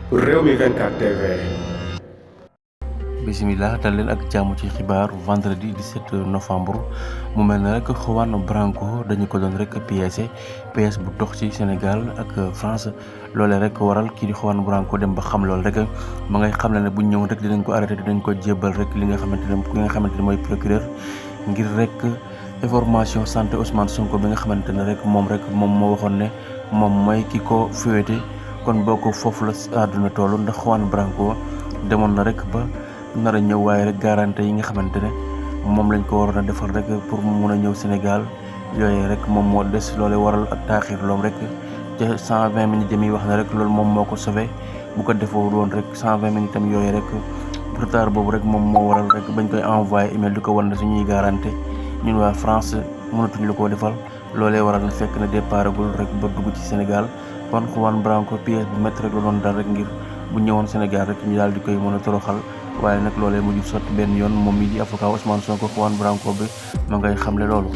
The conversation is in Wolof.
Rewmi 24 TV. Bismillah dal leen ak jàmm ci xibaar vendredi 17 novembre mu mel ne rek Juan Branco dañu ko doon rek pièce bu dox ci Sénégal ak France loolee rek waral kii di Juan Branco dem ba xam loolu rek ma ngay xam ne bu ñëw rek dinañ ko arrêté dinañ ko jébbal rek li nga xamante ne mooy procureur ngir rek information santé Ousmane Sonko bi nga xamante ne rek moom moo waxoon ne moom mooy ki ko féete kon boo ko foofu la àdduna toll ndax Juan Branco demoon na rek ba nar a ñëw waaye rek garantie yi nga xamante ne moom lañ ko waroon a defal rek pour mu mun a ñëw Sénégal yooyu rek moom moo des loole waral ak taaxir loom rek te 120 minutes yi wax na rek loolu moom moo ko sauvé bu ko defoo woon rek 120 minutes tam yooyu rek retard boobu rek moom moo waral rek bañ koy envoyé email di ko wan ne suñuy garantie ñun waa France mënatuñ la koo defal loolee waral na fekk na départagul rek ba dugg ci Sénégal kon Juan Branco pièce bu métti rek la doon dal rek ngir bu ñëwoon Sénégal rek ñu daal di koy mën a toroxal waaye nag loolee mujj sotti benn yoon moom mii di avocat Ousmane Sonko Juan Branco bi ma ngay xamle loolu.